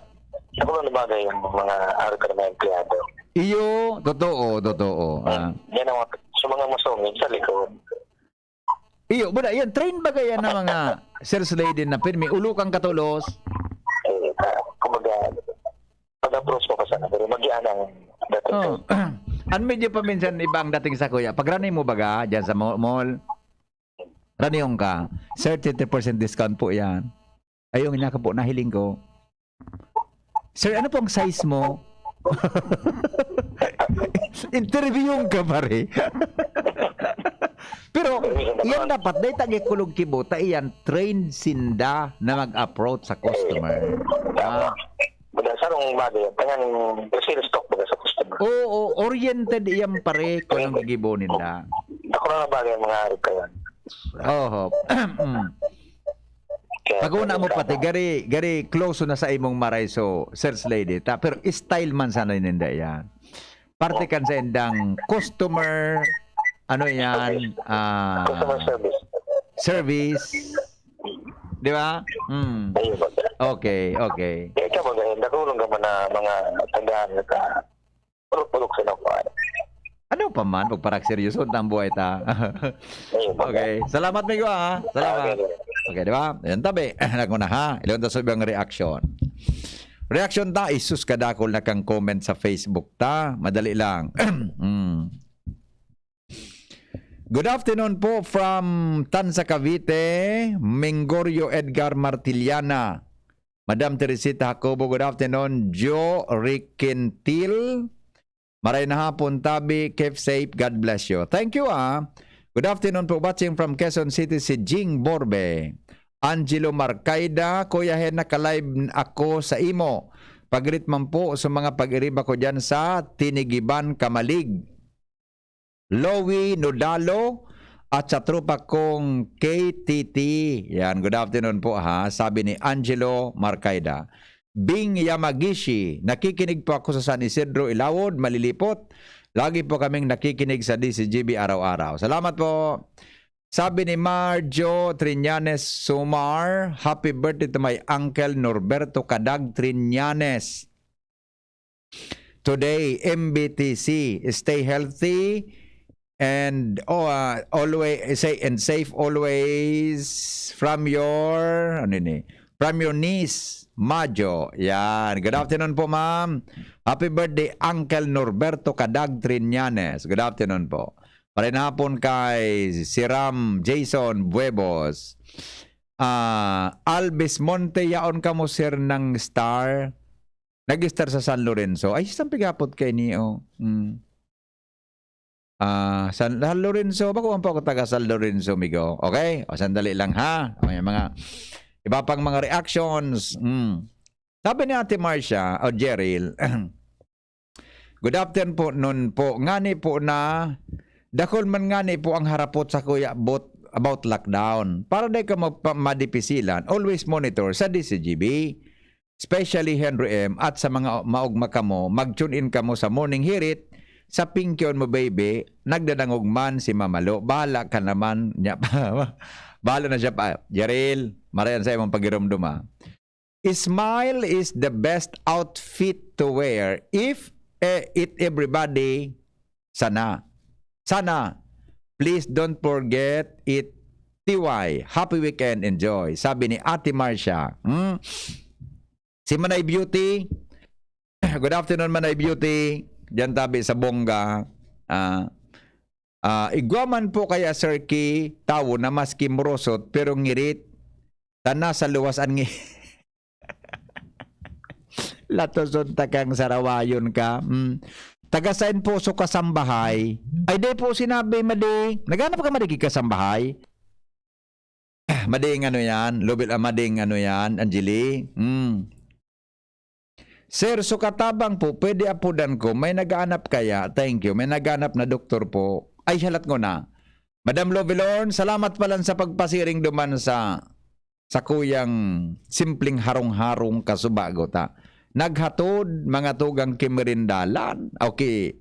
ako lang na bagay ang mga araw ka na mga empleyado. Iyo, totoo, totoo. Ah. Yan ang mga, sa mga masungit sa likod. Iyo, buda, yan, train baga yan ng mga sales lady na pirmi, ulo kang katulos. Eh, ah, kumbaga, pag-approach mo pa sana, pero mag-, Yan ang dating Oh. An medyo paminsan iba ang dating sa kuya. Pag rani mo baga, dyan sa mo- mall, ranihon ka, thirty percent discount po yan. Ayun nga ka po, nahiling ko. Sir, ano pong size mo? Interview ka, pare. Pero, iyan dapat, dahil tagikulog kibo, ta iyan, trained sinda na mag-approach sa customer. Ah, Baga sarong bagay yan. Tangan sales talk baga sa customer. Oo, oriented iyan, pare, kung anong gigibo ninda. Ako na bagay mga harap kaya. Oho. Mm. Kaya Pag una mo pati, gari, gari close na sa imong maray, so, sales lady. Ta, pero style man sana ninda yan. Parte kan sa indang customer, ano yan, ah, Customer service. service. Di ba? Hmm. Ayun ba? Okay, okay. Kaya ikaw ba, ganyan, nakulong ka man na mga tagaan ka, purok-purok sa nakuha. Ano pa man, pagparak seryoso, ang buhay ta. Ayun ba? Okay. Salamat, Migo, ha? Salamat. Okay, di ba? Yan tabi. Anak mo na, ha? Ilang ta sa ibang reaction. Reaction ta, isus kadakol na kang comment sa Facebook ta. Madali lang. Mm. Good afternoon po from Tansa, Cavite, Menggorio Edgar Martiliana. Madam Teresita Jacobo, good afternoon. Joe Riquintil, maray na hapon, tabi. Keep safe. God bless you. Thank you, ah. Good afternoon po. Watching from Quezon City, si Jing Borbe. Angelo Marcaida, Kuya Hen, naka-live ako sa imo. Pag-greet man po sa mga pag-iriba ko dyan sa Tinigiban, Camalig. Lowy Nodalo at sa tropa kong K T T. Yan, good afternoon po, ha. Sabi ni Angelo Marcaida. Bing Yamagishi, nakikinig po ako sa San Isidro, Ilawod, Malilipot. Lagi po kaming nakikinig sa D C G B araw-araw. Salamat po. Sabi ni Marjo Triñanes Sumar, "Happy birthday to my uncle Norberto Kadag Triñanes today, M B T C. Stay healthy and, oh, ah, always, say, and safe always from your," ano ni? "From your niece, Majo." Yan. Good afternoon po, ma'am. Happy birthday, Uncle Norberto Kadag Triñanes. Good afternoon po. Maray na hapon kay Siram Jason Buebos. Ah, Alvis Monte, yaon kamo, sir, ng star. Nag-star sa San Lorenzo. Ay, saan pigapot kay Neo? Mm. Ah, San, San Lorenzo. Bako ang pa ako taga San Lorenzo, migo. Okay? O, sandali lang, ha? O, yung mga iba pang mga reactions. Mm. Sabi ni Ate Marcia, o Jeril, "Good afternoon po, nun po. Ngani po na, dakul man ngani po ang harapot sa kuya about, about lockdown. Para di ka magpa-, madipisilan, always monitor sa D C G B. Especially Henry M, at sa mga maugma kamo, mag-tune in kamo sa Morning Hirit, sa Pinkion Mo Baby, nagdadangog man si Mamalo. Bahala ka naman niya." Bahala na siya pa. Jeril, marayan sa imong pagirumduma. "Smile is the best outfit to wear if, eh, it everybody sana. Sana. Please don't forget it. T Y. Happy weekend. Enjoy." Sabi ni Ate Marcia. Hmm? Si Manay Beauty. Good afternoon, Manay Beauty. Diyan tabi sa Bongga. Ah, ah, igwa man po kaya, Sir Ki, tawo na maski murosot, pero ngirit. Tana sa luwas an ngi-, latoson ta kang sarawayon ka. Mm. Taga sain po so kasambahay? Ay, di po sinabi, madi. Naghanap ka, madi, kasambahay? Mading ano yan? Lubil, ah, mading ano yan, Angeli? Mm. "Sir, so katabang po, pwede apudan ko? May nagaanap kaya? Thank you. May nagaanap na doktor po." Ay, halat ko na. Madam Lovelorn, salamat palan sa pagpasiring duman sa, sa kuyang simpleng harong-harong kasubago ta. Naghatod, mga tugang kimirindalan. Okay.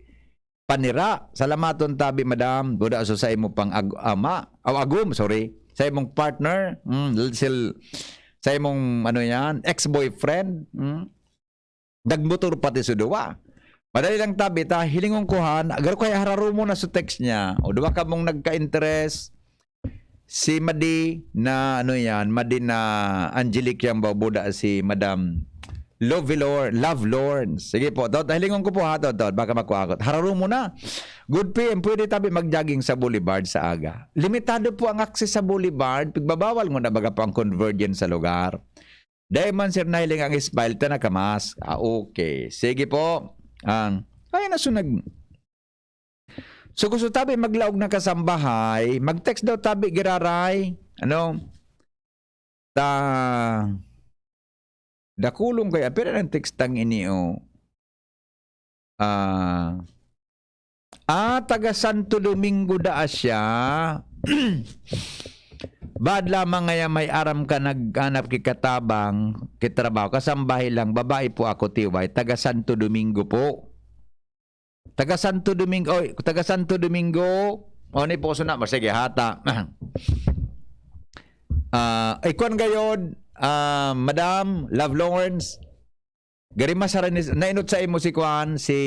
Panira, salamaton tabi, madam. Buda so sa imo pang ag-, ama, aw agom, sorry. Sa imong partner, mm, sil-, sa imong, ano yan, ex-boyfriend, mm. Nagmotor pati sa duwa. Madali lang tabi, ta, hilingon ko han, agar ko ay hararo mo na sa text niya. O duwa ka mong nagka-interest, si Madi na, ano yan, Madi na Angelic yang babuda si Madam Lovelorn, Lovelorn. Sige po, Dod, hilingon ko po ha, Dod, Dod, baka magkuakot. Hararo mo na. Good P M, pwede tabi mag-jogging sa Boulevard sa aga. Limitado po ang access sa Boulevard. Pigbabawal mo na baga po ang convergence sa lugar. Dahil man, sir, nahiling ang smile, ta nakamask. Ah, okay. Sige po. Ang, ay, nasunag. So, gusto tabi maglaog na kasambahay, mag-text daw tabi giraray. Ano? Ta, dakulong kaya, pero ang text tang ini, oh. Ah, ah, taga Santo Domingo daa siya. Bad lamang ngaya may aram ka naghanap ki katabang, ki trabaho. Kasambahay lang, babae po ako, T Y. Taga Santo Domingo po. Taga Santo Domingo, oy, taga Santo Domingo. O, ni puso na, sige, hata. Ah, ay, kwan gayod, ah, Madam Love Lawrence. Gari mas harani, nainot sa imo si kwan, si,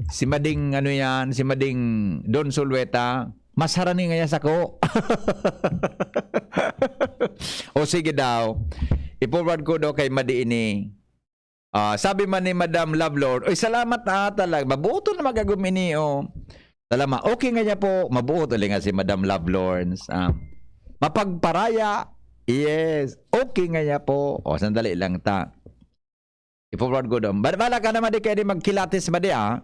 si Mading, ano yan, si Mading Don Sulueta. Mas harani nga yan sako. O sige daw. I-forward ko daw kay Madi ini. Ah, sabi man ni Madam Love Lord, "Uy, salamat, ah, talaga. Mabuto na magagum ini, oh." Salamat. Okay nga niya po. Mabuot ulit nga si Madam Love Lawrence. Ah, mapagparaya. Yes. Okay nga niya po. O, sandali lang ta. I-forward ko doon. Ba-, bala ka naman di kayo di magkilatis ba di, ah?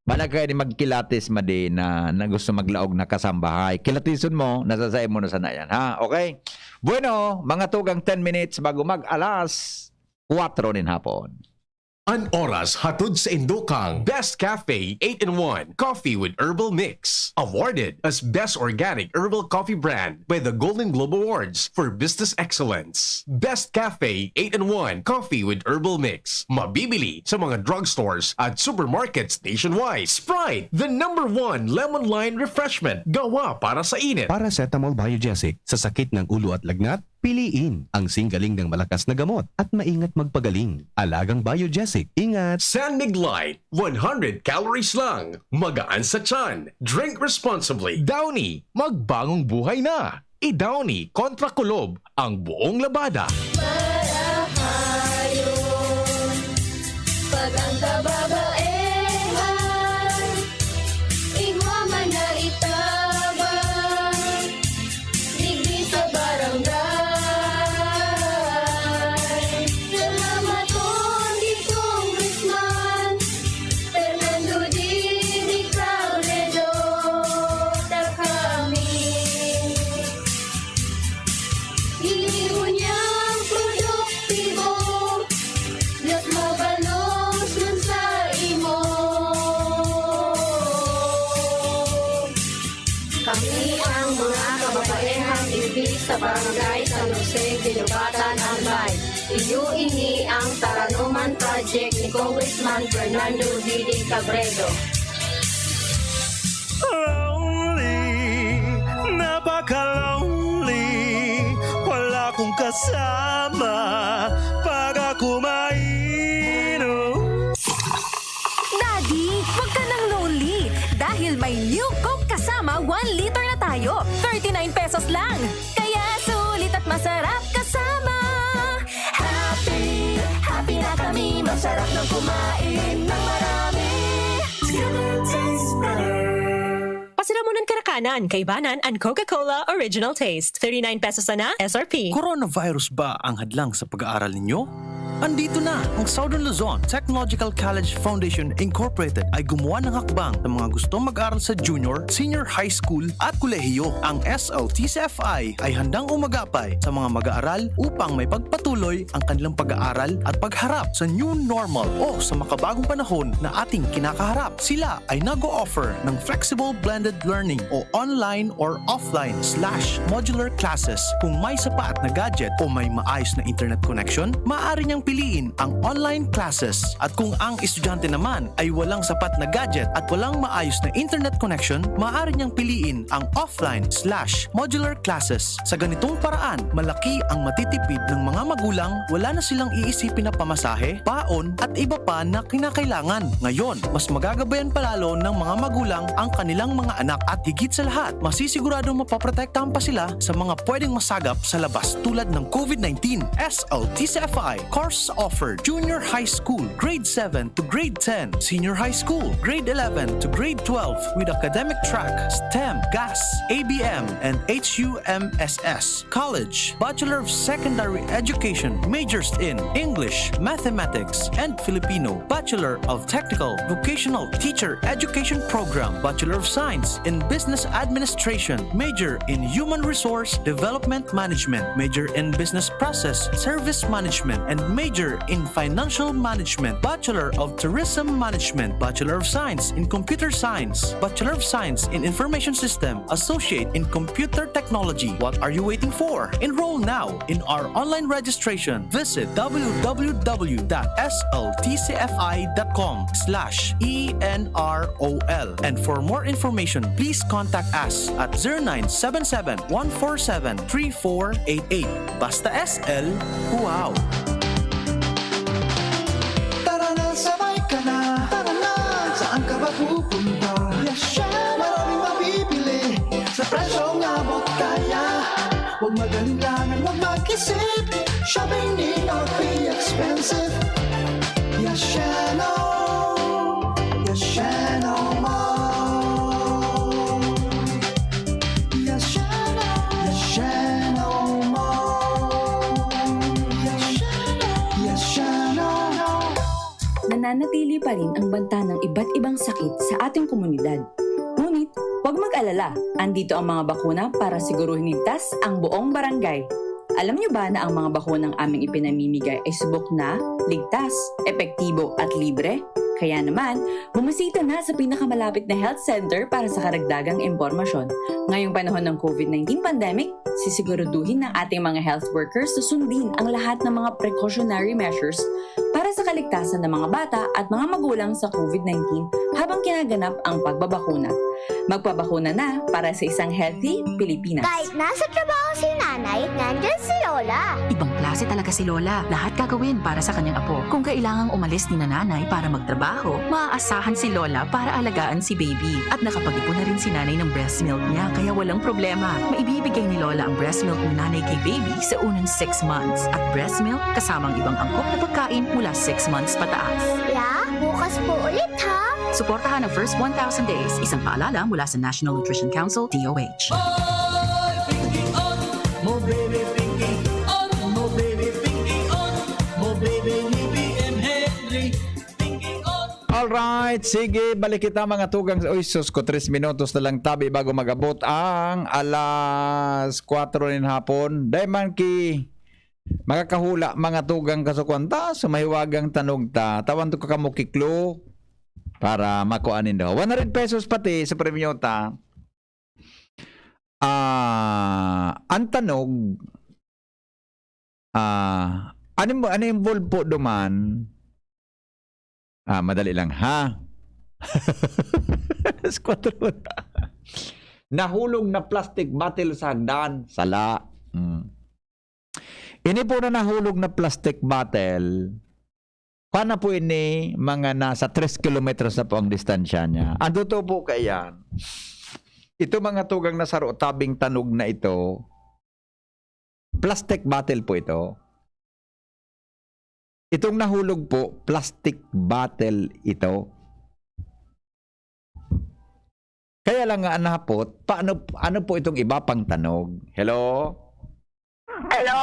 Bala kayo di magkilatis ba di na, na gusto maglaog na kasambahay. Kilatison mo, nasasay mo na sana yan, ha? Okay? Bueno, mga tugang ten minutes bago mag alas kwatro nin hapon. An oras hatod sa indo kang Best Cafe eight-in-one Coffee with Herbal Mix. Awarded as Best Organic Herbal Coffee Brand by the Golden Globe Awards for Business Excellence. Best Cafe eight-in-one Coffee with Herbal Mix. Mabibili sa mga drugstores at supermarkets nationwide. Sprite, the number one lemon lime refreshment. Gawa para sa init. Paracetamol Biogesic, sa sakit ng ulo at lagnat, piliin ang singgaling ng malakas na gamot at maingat magpagaling. Alagang Biogesic, ingat! San Mig Light, one hundred calories lang. Magaan sa tiyan. Drink responsibly. Downy, magbagong buhay na. I-Downy kontra kulob ang buong labada. Marahayon, pag ang kababaehan, igwa man na itabang, digdi sa barangay. Salamat, Congressman Fernando Didi Cabredo, ta kami. Ini unyang produktibo, mas mabalos man sa imo. Kami ang mga kababaehang igbi sa Barangay San Jose, Guinobatan, Albay. Iyo ini ang Taranoman Project ni Congressman Fernando Didi Cabredo. Lonely, napaka-lonely. Wala kong kasama pag ako mainom. Daddy, wag ka nang lonely dahil may New Coke Kasama one liter na tayo. Thirty-nine pesos lang. Kaya sulit at masarap kasama. Happy, happy na kami. Masarap nang kumain ng marami. Scoop Taste Better. Pasiramunan karakanan, kaibanan an Coca-Cola Original Taste. Thirty-nine pesos sana, S R P. Coronavirus ba ang hadlang sa pag-aaral ninyo? Andito na ang Southern Luzon Technological College Foundation Incorporated ay gumawa ng hakbang sa mga gustong mag-aral sa junior, senior high school at kolehiyo. Ang S L T C F I ay handang umagapay sa mga mag-aaral upang may pagpatuloy ang kanilang pag-aaral at pagharap sa new normal o sa makabagong panahon na ating kinakaharap. Sila ay nag-o-offer ng flexible blended learning o online or offline slash modular classes. Kung may sapat na gadget o may maayos na internet connection, maaari niyang piliin ang online classes. At kung ang estudyante naman ay walang sapat na gadget at walang maayos na internet connection, maaari niyang piliin ang offline slash modular classes. Sa ganitong paraan, malaki ang matitipid ng mga magulang, wala na silang iisipin na pamasahe, baon, at iba pa na kinakailangan. Ngayon, mas magagabayan pa lalo ng mga magulang ang kanilang mga anak at higit sa lahat, masisiguradong mapoprotektahan pa sila sa mga pwedeng masagap sa labas tulad ng COVID nineteen. S L T C F I, Core offered: junior high school, grade seven to grade ten, senior high school, grade eleven to grade twelve, with academic track, STEM, GAS, A B M, and H U M S S. College: Bachelor of Secondary Education, majors in English, Mathematics, and Filipino, Bachelor of Technical Vocational Teacher Education Program, Bachelor of Science in Business Administration, major in Human Resource Development Management, major in Business Process Service Management, and major in Financial Management, Bachelor of Tourism Management, Bachelor of Science in Computer Science, Bachelor of Science in Information System, Associate in Computer Technology. What are you waiting for? Enroll now in our online registration. Visit w w w dot s l t c f i dot com slash e n r o l. And for more information, please contact us at zero nine seven seven, one four seven, three four eight eight. Basta S L, wow! Tara na, sabay ka na. Tara na, saan ka ba pupunta? Yasha! Maraming mabibili sa presyong abot kaya. Huwag mag-alinlangan, huwag mag-isip. Shopping need not be expensive. Yashano! Yashano Mall! Yashano! Yashano Mall! Yashano! Yashano! Nananatili pa rin ang banta ng iba't ibang sakit sa ating komunidad. Ngunit, huwag mag-alala, andito ang mga bakuna para siguruhing ligtas ang buong barangay. Alam niyo ba na ang mga bakunang aming ipinamimigay ay subok na, ligtas, epektibo at libre? Kaya naman, bumisita na sa pinakamalapit na health center para sa karagdagang impormasyon. Ngayong panahon ng COVID nineteen pandemic, sisiguraduhin ng ating mga health workers na sundin ang lahat ng mga precautionary measures para sa kaligtasan ng mga bata at mga magulang sa COVID nineteen habang kinaganap ang pagbabakuna. Magpabakuna na para sa isang healthy Pilipinas. Kahit nasa trabaho si nanay, nandyan si Lola. Ibang klase talaga si Lola. Lahat gagawin para sa kanyang apo. Kung kailangang umalis ni nanay para magtrabaho, maaasahan si Lola para alagaan si baby. At nakapag-ipon na rin si nanay ng breast milk niya, kaya walang problema. Maibibigay ni Lola ang breast milk ni nanay kay baby sa unang six months. At breast milk, kasama ang ibang angkop na pagkain mula six months pataas. La, bukas po ulit ha. Suportahan ang first one thousand days. Isang paalala mula sa National Nutrition Council, D O H. Pinking on, mo baby, pinking on, mo baby, pinking on, mo baby ni B M Henry. Pinking on. Alright, sige, balik kita mga tugang. Uy, sus ko, tres minutos na lang tabi bago mag-abot ang alas kwatro nin hapon. Dai man ki makakahula mga tugang kasukwanta, sumahiwagang tanog ta. Tawan to ka kamo kiklo para makuha nindo. One hundred pesos pati sa premyo ta. Ah, ang tanog, ah, ano mo, ano yung bulpo duman? Ah, madali lang, ha? Alas kwatro na. Nahulog na plastic bottle sa hagdan. Sala. Mm. Ini po na nahulog na plastic bottle, paano po ini mga nasa tres kilometros na po ang distansya niya? Ang totoo po kaiyan, ito mga tugang na saro tabing tanog na ito, plastic bottle po ito. Itong nahulog po, plastic bottle ito. Kaya lang nga ang hapot, paano, ano po itong iba pang tanog? Hello? Hello.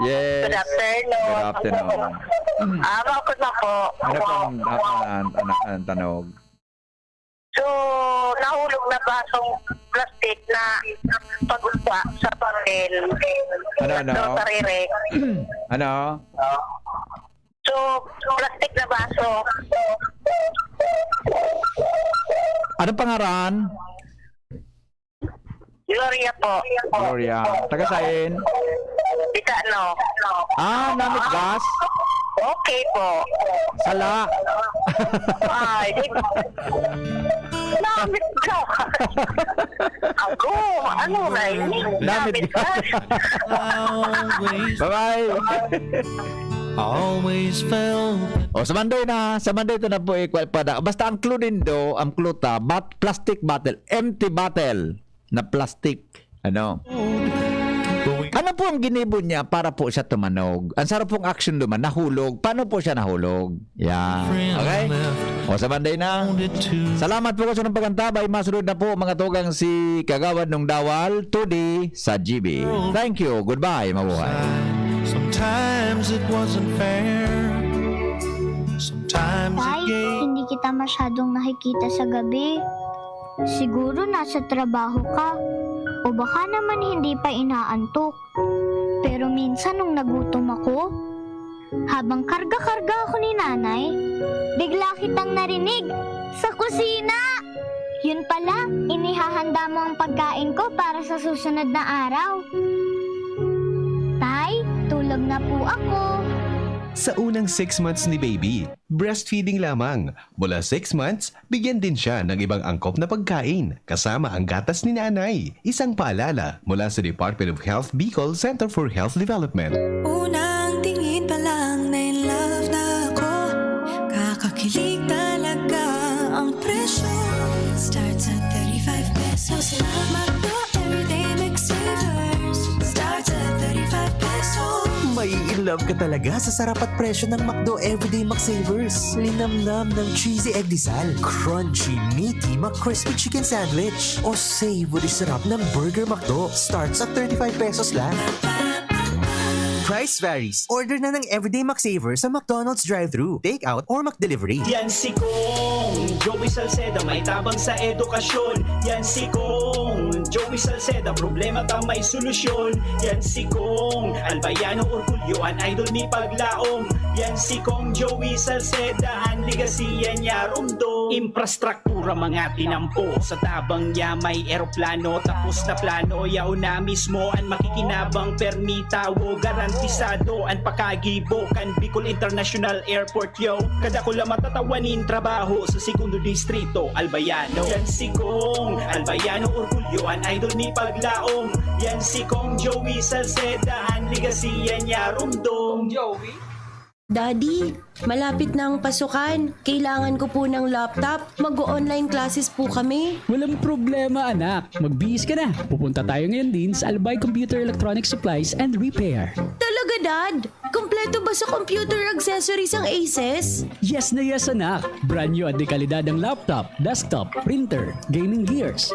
Yes. Good afternoon. Good afternoon. Ah, maupod na po. Ano pang ano, ano, ano, ano, tanog? So, nahulog na basong plastic na pag-upa sa papel. Ano, ano? Grocery rack. Ano? So, plastic na baso. Ano pangaran? Gloria po. Gloria. Taga sain? Bicano. Ah, namit gas? Okay po. Sala. Ay, di ba? Namit ka. Ako, ano na yun? Namit Namit ka. Bye-bye. Always felt O, sa Monday na, sa Monday ito na po, eh, kwal pa da. Basta ang clue din do, ang clue ta, bat, plastic bottle, empty bottle na plastic. Ano? Ano po ang ginibo niya para po siya tumanog. Ang sarap pong action duman, nahulog. Paano po siya nahulog? Yan. Okay? O, sa Monday na. Salamat po sa pagkantabay. Masunod na po, mga tugang, si Kagawad Nung Dawal, two D sa G B. Thank you. Goodbye. Mabuhay. Sometimes it wasn't fair. Sometimes it Tay, gave. Hindi kita masyadong nakikita sa gabi. Siguro nasa trabaho ka. O baka naman hindi pa inaantok. Pero minsan nung nagutom ako, habang karga-karga ako ni nanay, bigla kitang narinig sa kusina. Yun pala, inihahanda mo ang pagkain ko para sa susunod na araw. Tay, tulog na po ako. Sa unang six months ni baby, breastfeeding lamang. Mula six months, bigyan din siya ng ibang angkop na pagkain, kasama ang gatas ni nanay. Isang paalala mula sa Department of Health Bicol Center for Health Development. Unang tingin pa lang na in love na ako. Kakakilig talaga ang presyo. Starts at thirty-five pesos lang. McDo Everyday McSavers. Starts at thirty-five pesos. Mai-in love ka talaga sa sarap at presyo ng McDo Everyday McSavers. Linamnam ng cheesy egg disal, crunchy, meaty, McCrispy chicken sandwich, o savory sarap ng Burger McDo. Starts at thirty-five pesos lang. Price varies. Order na ng Everyday McSavers sa McDonald's drive-thru, take-out, or McDelivery. Yan si Kong Joey Salceda, may tabang sa edukasyon. Yan si Kong Joey Salceda, problema ta may solusyon. Yan si Kong Albayano Orgulyo, an idol ni Paglaom. Yan si Kong Joey Salceda, an legacy yan niya rumdom. Infrastruktura mga tinampo, sa tabang niya may eroplano. Tapos na plano, yaon na mismo an makikinabang. Permi tawo, garantisado an pakagibo kan Bicol International Airport, yo. Kadakula matatawanin trabaho sa segundo distrito, Albayano. Yan si Kong Albayano Orgulyo, an idol ni Paglaom. Yan si Kong Joey Salceda, an legacy yan niya rumdom. Daddy, malapit na ang pasukan. Kailangan ko po ng laptop. Mag-online classes po kami. Walang problema, anak. Magbihis ka na. Pupunta tayo ngayon din sa Albay Computer Electronic Supplies and Repair. Talaga, Dad? Kompleto ba sa computer accessories ang Aces? Yes na yes, anak. Brand new at dekalidad ang laptop, desktop, printer, gaming gears,